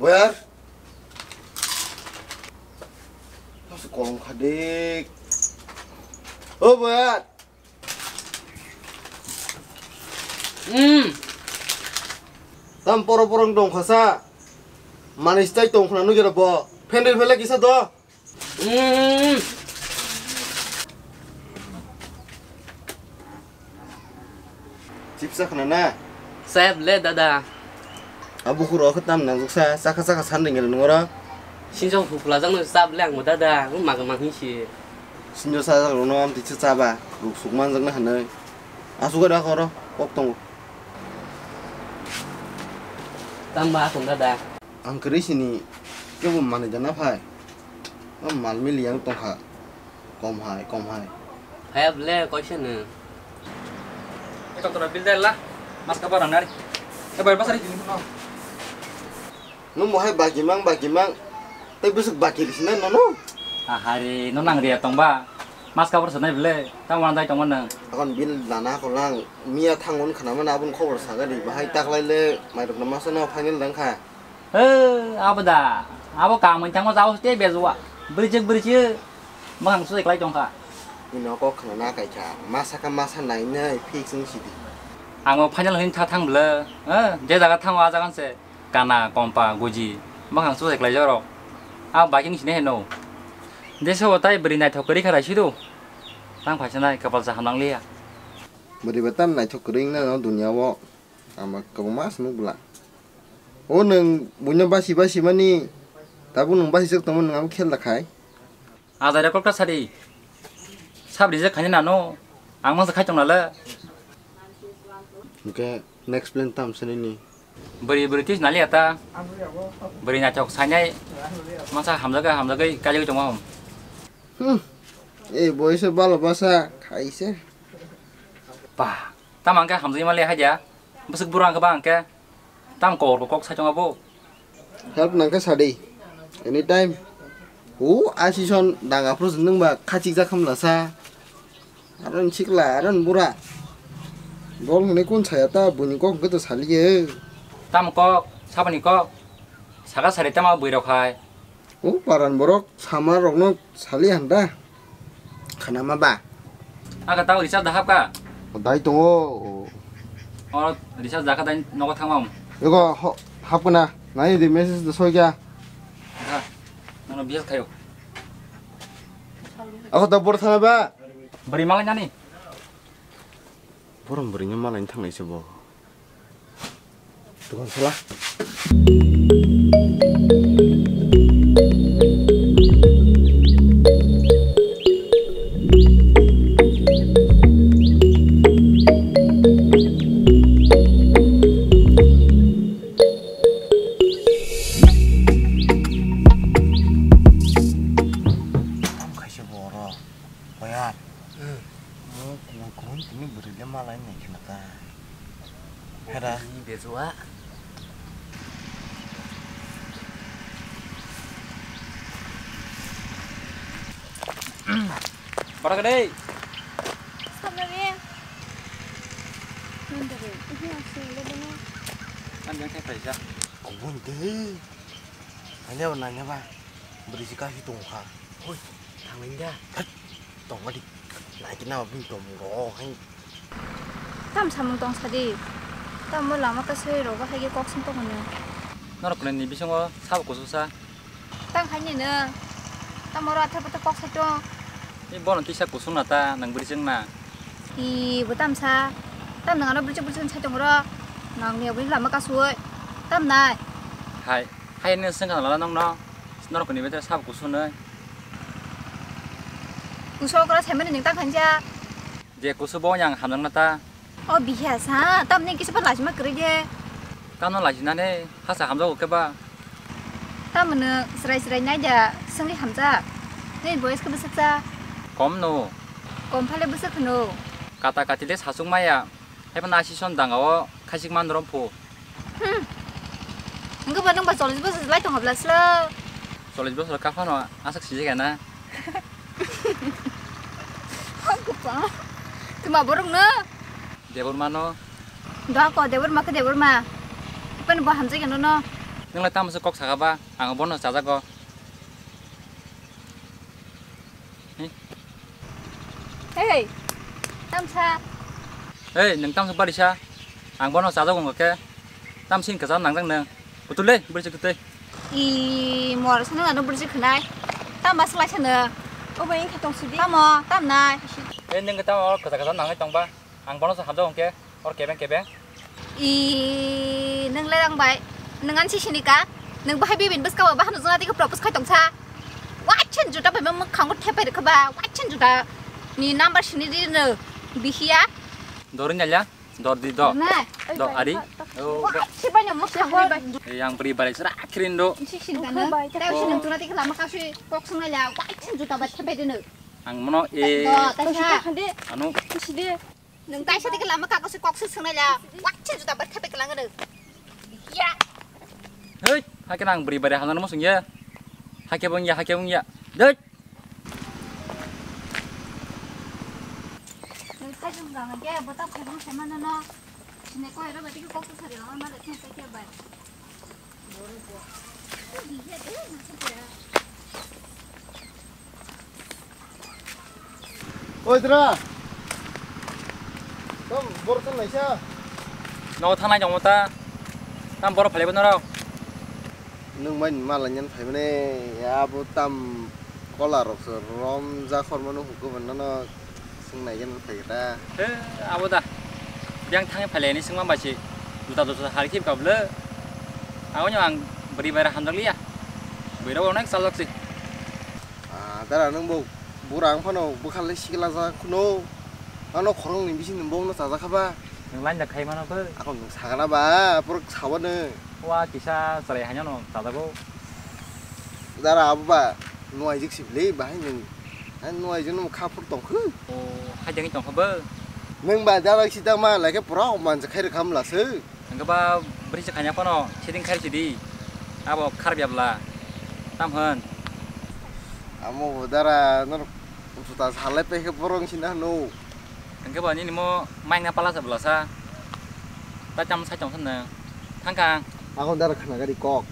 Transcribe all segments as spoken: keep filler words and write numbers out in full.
Boyar. Mas kolom khadik. O boyar. Hmm. Tam poro porong dong khasa. Mani stai tong khna nugera bo. Phendel phele kisa do. Hmm. Chips khna na? Chaya le dada. Abo khuro khe tam nangjak sa, chakha chakha san ringel nungora. Sinjong phukla jang no chap le ang dada, ang maga mang hinsi. Sinjo sa jang no am tichu chaba, ruk suk man jang na hanai. Asu ga da khoro, kok tongo. Tamba tong dada. Ang kwrwi sini kebo manwi jana phai. Ang mal mili yang tongkha. Kom hai, kom hai. Phaya ble koise nw. Eko tora bil dai la. Mas ka barang nari. E bai basari. Nung mohai bagi mang, bagi mang. Tei bwswk bagi risi na nono? Ahari, no nang ria tongba. Mas ka bor sanai ble. Tang wan dai tongma nang. Akon bil dana kolang. Miya thangon khana mana abun khobor sagani. Bahai taklai le mairok na masa no final dang kha. He, abo da. Abo kamani tangma jao te bezwa. Brijik brijik. Bwkhang sujai klai tongkha. Ino kok khna na kai kha. Masa ka masa nai nai fix wng sidi. Ang o final hin tha thang bwle. He, je jaga thango a jaga se. Kana, kompa, guji. Bwkhang sujai klai jorok. A baking sini heno. Deso tai bwrwi naithok kwrwi kha rai sido. Tang phaisa nai kapal sa hamnang liya. Bwrwi ba tam naithok kwrwi wng nano dunya o. Ama kwbangma aswk nuk bwla. O nwng buino basi basi mani tabuk nwng basi jak tongma nwng abo khel da khai. Ajai rok kokta sadi. Sabri je khaini nano. Ang mangsa khai tong nale. Hwnkhe next plan tam se nini? Bwrwi bwrwi tis nali ata. Bwrwi naithok sainai. Mangsa hamjaga hamjagwi kaijagwi tongma hom. Hmm. Ei boyese balo basa khaise. Ba, tamo hwnkhe hamjagwi mali haja. Bwswk bwrwi hwnkhe ba hwnkhe. Tam kok kok sai tongo bo. Help nangkhe sadi. Anytime. Hu asison danga phuru nung ba khachik jak hamla sa. Aron sikla, aron bura. Dol hwnwi kun saya ta buini kok hwnkhe to saliye. Tam kok, saboni kok. Saka sari tama bui rok hai. O paran borok sama rokno sali handa. Khana ma ba? Aga tao recharge da hapka. Dai tongo. O recharge da kha dai nogo thangma. Ego hapkna. Nai di message da soi kya. Ha. Nono bias khayo. Ako da bor thana ba? Bari malai nani. Borom bwrwino malaini thangnaise bo. Tukang sala. Tam khaise bo oro. Koyar. Hmm. Mo kumun kumun tini bwrwi le malai nai khna ta. Hera. Ni bejua. Bara ka dei. Samna re. Nanda re. Ini asing le bono. Kan yang saya kerja. Kumun deh. Hanya nanya ba. Bwrwi si kasi tong kha. Hoi, thangwi da. Tong di. Nai kina bini tong ro hai. Tam samung tong sadi. Tam mo lama ka soi ro ba hai kok sung tong ne. Norok ni bisingo sabo kususa. Tam khai ne. Tam ro atha pata kok sai tong. Ni bono kisa kusung na ta nang bwrwi jeng na. I bo tam sa. Tam nang ano bwrwi bwrwi sai tong ro. Nang ni bwrwi lama ka soi. Tam nai. Hai. Hai nini sengkha lala nongno norok ni betre sabo kusu nai. Kusu okra saimani ning ta khanja. Je kusu bo yang hamjak na ta. O biha sa, tamni kisa pa lajima kwrwi de. Tamo lajina ne, hasa hamjak o keba. Tamno srai srai nai da, sengli hamjak. Nei boys ke besek sa. Kom no. Kom phale besek no. Kata kati le sasuk maya. Haiphano asison danga o khaisik man rom phu. Hmm. Wngkhe ba nwng ba chollish bosor lai tong habla slo. Chollish bosor ka phano asak sijak ya na. Tuma borok no. Debor mano. Da ko debor ma khe debor ma. Pen bo hamjak ya no no. Nwng lai tamo se kok saka ba, ang bono chajago. Hi? Hey, tamsa. Hey, nwng tamsa bari sa. Ang bono chajago wngkha khe. Tamsin kwcham nangjak nwng. Kutul le, bwrwi se kutul. I mor sano ano bwrwi se khwnai. Tam bas lai sano. Obo wngkha tong sidi. Tamo, tam nai. Hey, nwng tamo kwcham kwcham nangai tong ba. Ang bono se hamjak wngkhe. Or kebeng kebeng. I nwng le rang bai. Nwng an si sini ka. Nwng bahai bibin bwskao bahai nujuna tiko propose khai tongsa. Wachin juta bai mukhango thepai rikha ba. Wachin juta ni number sini di no. Bihiya. Dorin jaya. Dor di do. Na. Do ari. Oh, do. Sibai no mukhango. Yang beri barai sera akhirin do. Si sini ka no. Tau sini tuna tiko lama kasi kok sung na ya. Wachin juta bai thepai di no. Ang mono e. Do, tasa. Anu. Sidi. Nwng taisa tike lama kago se kok se swngnai la. Wachin juta bar khape kelang nwng. Ya. Hei, hake nang beri bari hanan mo sungya. Hake bung ya, hake bung ya. Dei. Nwng sai jung gang ke bota phai bung sama nono. Sine ko ero bati kok se sari lama ma le thang ke bai. Oi, dra. Tam bor tan naisa. Nogo thangnai jongmo ta. Tam bor phaibo norok. Nwng bai ma lainani phaimani, abo tam kola rok se rom ja khormano hukgo bannano. Swng nai gani phai ta. He, abo da. Biyang thangwi phai laini swngma bai se. Juta juta hari khib kablo. Abo no ang bwrwi bai hamjak liya. Bwrwi rok onek chaljak se. Ah, dara nwng bo bura ang phano bwkha le sikla jak khuno. Ano khoroknwi bising ni bok no chajak kha ba. Nwng line da khai mano bo. Ako nwng sagana ba, puruk sabano. Wa kisa chwrai haino no chajago. Dara abo ba nuaijwk sibli bahai nwng. Ang nuaijwk no kha phur tongkhu. O, hai jangwi tongkha bo. Nwng ba dara sita ma lai khe pura mansa khai rwkha mla se. Hwnkhe ba bwrwi se khaina phano setting khai sidi. Abo kharap ya bwla. Tam hwn. Amo bo dara norok juta salai pai khe borok sina hwno. Hwnkhe ba nini mo maina pala sa bwla sa. Ta cham sai tong sa nwng. Thang kha ang. Ako dara khna gari kok.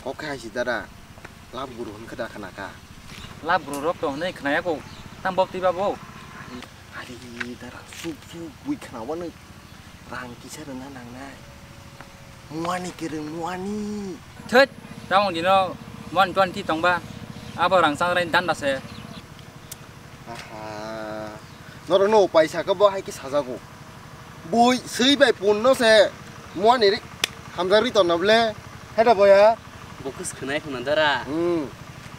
Kok khe hai si dara. Lab guru hwn khe da khna kha. Lab guru rok to hwnwi khna ya ko. Tam bok twi ba bo. Ari dara suk suk bui khna wano. Rang kisa rwna nangnai. Muani kwrwng muani. Thut, tamung dino muan twenty tongba. Abo rang chang rai dan da se. Aha. Norok no upai sakha bo hai khe sajago. Bui sui bai pun no se muani ri hamjak ri tonna ble. Heda boya. Bo khwskhwnai khuna dara. Hmm.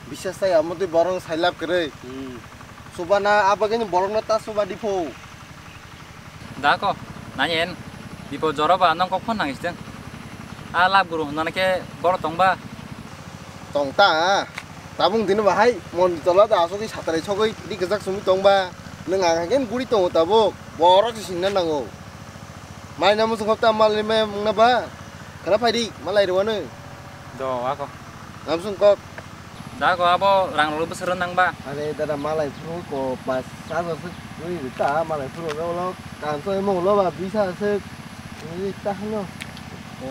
Bisas tai amo twi borok sai lab kwrwi. Hmm. Subana abagini borokno ta suba di pho. Da ko, nai en, bipo joro ba nong kok phone nang isteng. A lab guru hwnna khe borok tong ba. Tong ta, tabung dino bahai mon tola da asogwi satrai sogwi di gajak sumi tong ba. Nwng ang hagen guri tongo tabuk, borok se sinna nango. Mai namo songkop ta mal ni mai mungna ba. Khana phai di, malai rwano. Do, ako. Ngamsung kok. Da ko abo rang rok bwswk rw nang ba? Are dada malai phuru ko pas hajar se ri ta malai phuru no lo kan so emo lo ba bisa se ri ta hano. O.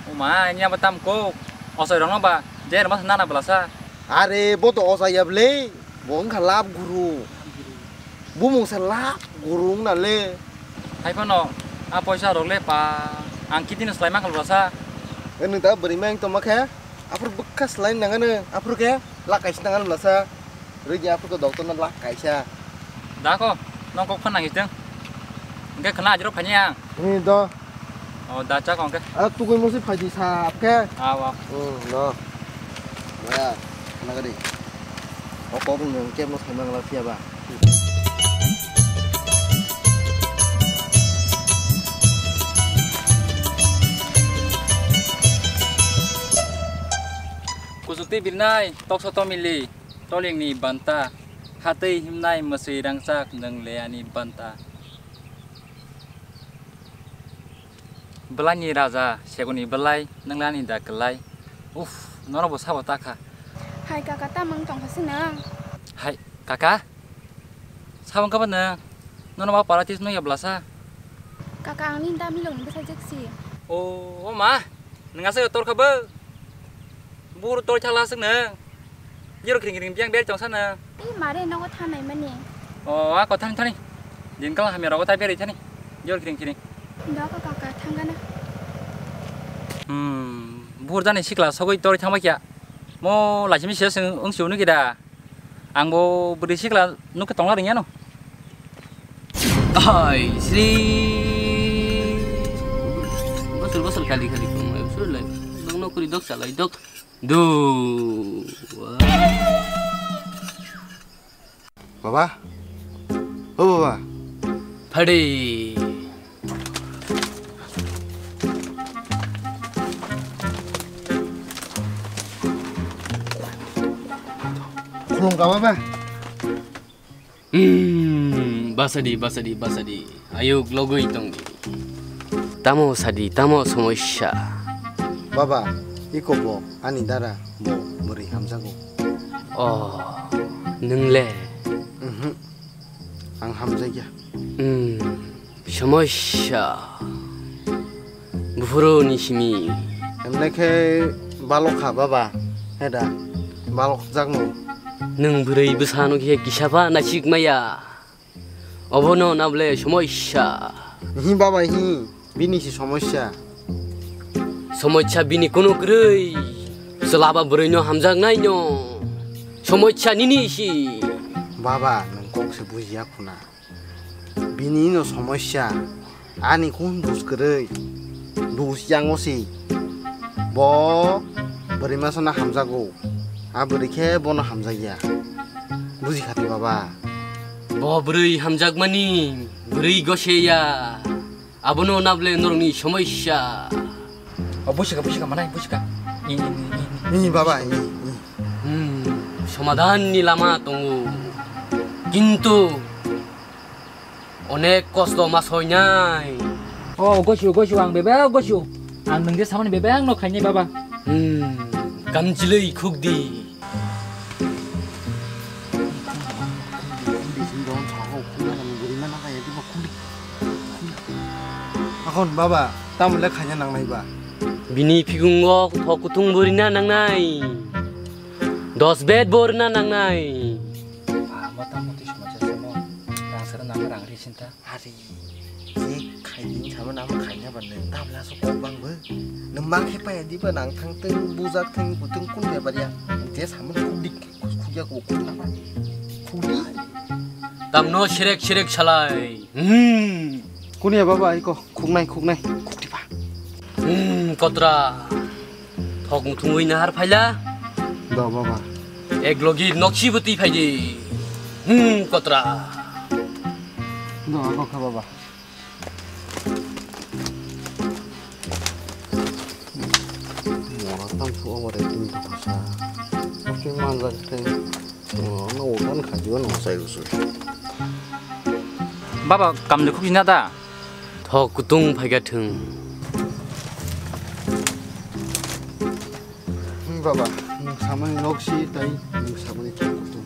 O ma, ini abo tam ko. Osoi rok no ba. Jer mas nana bela sa. Are bo to osai ya ble. Bo wngkha lab guru. Bumung se lab guru wngna le. Hai phano a poisa rok le pa ang kidino slai mankha bwlasa. Nwng ta bwrwi ma wng tongma khe aphuru bwkha slai nangano aphuru khe lak kaisa nangano bwlasa. Rwgya aphuru khe doctor no lak kaisa. Da ko nong kok phan nangis deng. Hwnkhe khwna ajrok phaini ang. Ni do. O da chak hwnkhe. A tugui musi phaidi sa apkhe. Aw aw. Hmm, no. Boya, khwna gadi. O kok nwng kebo no saimang la phiya ba. Kuchuk tei birnai, tokso tomili, tolingni banta, hatwi himnai mwswi rangchak nwng le ani banta. Bwlaini raja, seguni bwlai, nwnglani da kwlai. Uff, norok bo sabo ta kha. Hai kaka, tamo wng tongkha se nwng? Hai kaka, sabo wngkha ba nwng? Nono ba para tis nungya bwlasa? Kaka, ang nini damilokni bwsajwk si. O, o ma, Nwng aswk tor kha bo? Buphuru tor thangla aswk nwng. Jero kring kring biyang bel chong sana. I mare nogo thanai mani. O, a ko thani thani. Din kala hamya rogo tai beri thani. Jero kring kring. Doko kaka thangana. Hmm, buphur jani sikla sogwi tor thangba kya. Mo lachimi se wng si unu kida. Ang bo bwrwi sikla nukhe tongna ringya no. Hai, Sri. Bosor bosor khali khali tongmai, bosor lai. Dok nokri dok salai dok. Du. Baba. O baba. Phadi. Khulum kama ba? Hmm, basadi, basadi, basadi. Ayuk logoi tongdi. Tamo sadi, tamo somosya? Baba, iko bo ani dara bo bwrwi hamjago. Oh, nwngle? Mhm. Ang hamjakya. Hmm. Somosya. Buphuru ni simi. Emne khe balok kha baba. Heda. Balok jakno. Nwng bwrwi bwsano khe kisa ba naisik maya. Obono nable somosya. Hi baba hi. Bini si somosya. Somosya bini kuno kwrwi. Chwla ba bwrwi no hamjak nai no. Somosya nini si. Baba nwng kok se bujiya khuna. Bini no somosya, ani kun dus kwrwi, dus yango si. Bo bwrwi masa no hamjago, a bwrwi khe bono hamjakya. Buji khati baba. Bo bwrwi hamjakmani, bwrwi goseya. Abono nable norokni somosya. O, busi kha, busi kha, manai, busi kha. I, i, i, i. Ni baba, ni, ni. Hmm, somadhan ni lama tongo. Kintu onek kosto ma soinai. O, gosio, gosio, ang bebak gosio. Ang nwng je samani bebak no khainai baba. Hmm, kamchilwi khukdi. Akon baba, tamo le khaina nangnai ba? Bini phigungo thok kutung bo rina nangnai. Dos bed bo rina nangnai. Ah, mota moti suma chasamo. Rang sara nang rang ri sinta. Hari, je khaidin sama nang khaina ba nang tabla so kok bang bo. Nang mang khe paya di ba nang thang teng bujak teng kutung kun be baria. Je sama kudik. Khukya ko khukna ba. Khukdi. Tamno sirek sirek salai. Hmm. Kunia baba iko khuknai khuknai. Khukdi ba. Hmm, kotra. Thok muthungwi nahar phaila. Do baba. Ek logi nokchi bwtwi phaidi. Hmm, kotra. Do agokha baba. Mora tam su o re tin to kasa. Oke manjak te. No utan khajiwa no sai usu. Baba kamle khukjina da. Thok kutung phaiga thung. Baba, nwng samani nok si tai nwng samani thok kutung.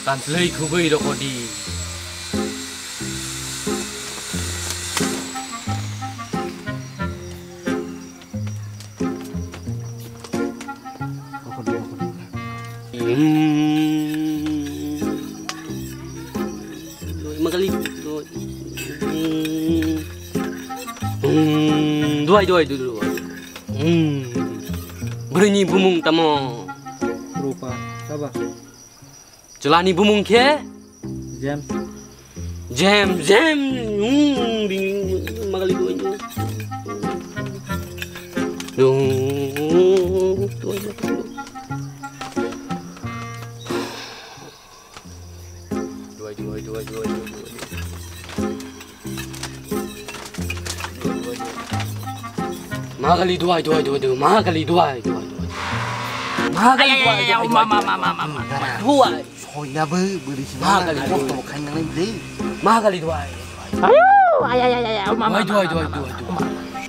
Kanslwi khugwi rokodi. Magali. Duai, duai, duai, duai. Bwrwini bumung tamo? Rupa. Saba. Chwlani bumung khe? James. James, James. Hmm, bini magali duai, duai. Duai, duai, duai, duai. Magali duai, duai, duai, duai. Magali duai, duai, duai. Magali duai, duai, duai. Duai. Soina bo bwrwi si magali duai. Kosto bo khaina nang le. Magali duai. Duai, duai, duai, duai, duai.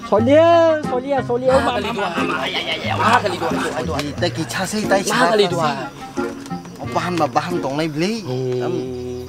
Solia, solia, solia. Magali duai, duai. Magali duai, duai, duai. Ita ki chase tai. Magali duai. Bahan ba bahan tongnai bwlwi. Hmm.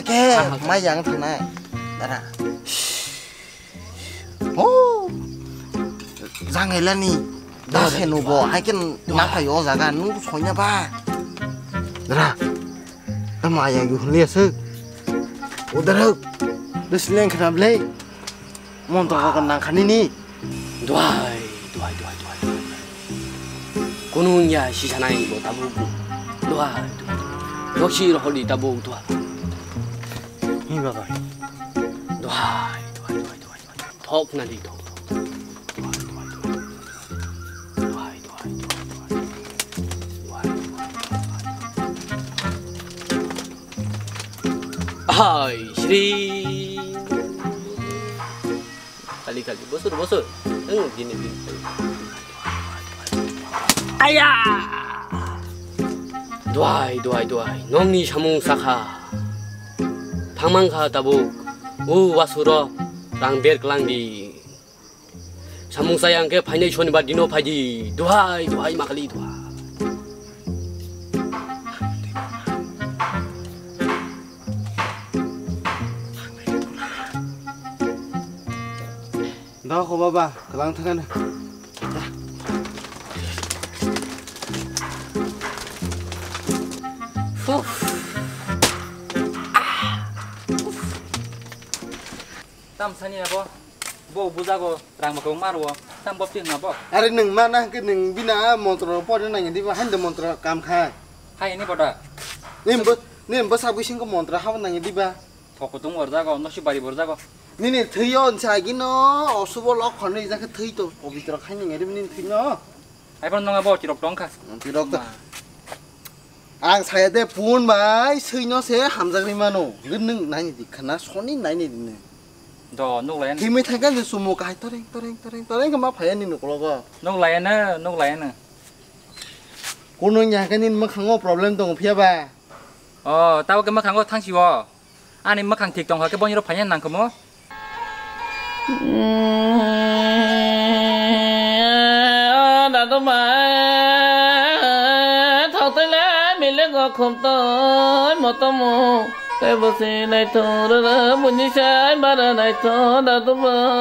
kha khe, ah, mai yang thanai. Dara. Oh. Jangailani. Dase no bo, hai khe na phai o jaga, nung soina ba. Dara. Tamo ayang yu hwnli aswk. O dara. Dase leng khna blai. Montro rok nang khani ni. Duhai, duhai, duhai, duhai, duhai. Kunu wngya sisanai bo tabuk. Duhai, duhai, duhai. Doksi rohordi tabuk, duhai. Hi babai. Duhai, duhai, duhai, duhai, duhai. Thok nadi, thok, thok. Duhai, duhai, duhai, duhai. Duhai, duhai, duhai, duhai. Duhai, duhai, duhai, duhai. Hai, Shri. Kali, kali, bosor, bosor. Ang gini, gini. Aya! Duhai, duhai, duhai. Nongni samung sakha. Thangmang kha tabuk. O wasuro rang ber klang di. Samung saya hwnkhe phainai sonibar dino phaidi. Duhai, duhai, makali, duhai. Dao kho baba, kwlang thangano. Uf. Tam sani abo, bo bujago rang bako maro, tam bopti na bo. Are nwng ma na hwnkhe nwng bina montro porna nangya diba, haino montro kam khai. Hai ni boda. Nim bo, nim bo sabwi singko montro habo nangya diba. Phokotung borjago, nosi bari borjago. Nini thwiyo nsa gino osubo lok khorni jakhe thwi to pobitro khai nangya diba nini thwino. Hai phano nonga bo tirok tong kha. Tirok to. Ma. Ang saya de pun bai swino se hamjagri mano. Gwnung naini dikhana soni naini dine. Do nuk lai. Kimi thangkan je sumo kai toreng toreng toreng toreng ma phaya ni nuklogo. Nuk lai na, nuk lai na. Kuno nyakani mwkhango problem tong phiya ba. O, tabo ke mwkhango thangsi o. Ani mwkhang thik tong kha khe boini rok phaina nang khe mo. Dadu mai thok twi le milik go khum twi motomu. Tei bo si naithok rwrw buini sai bara naithok dadu mai.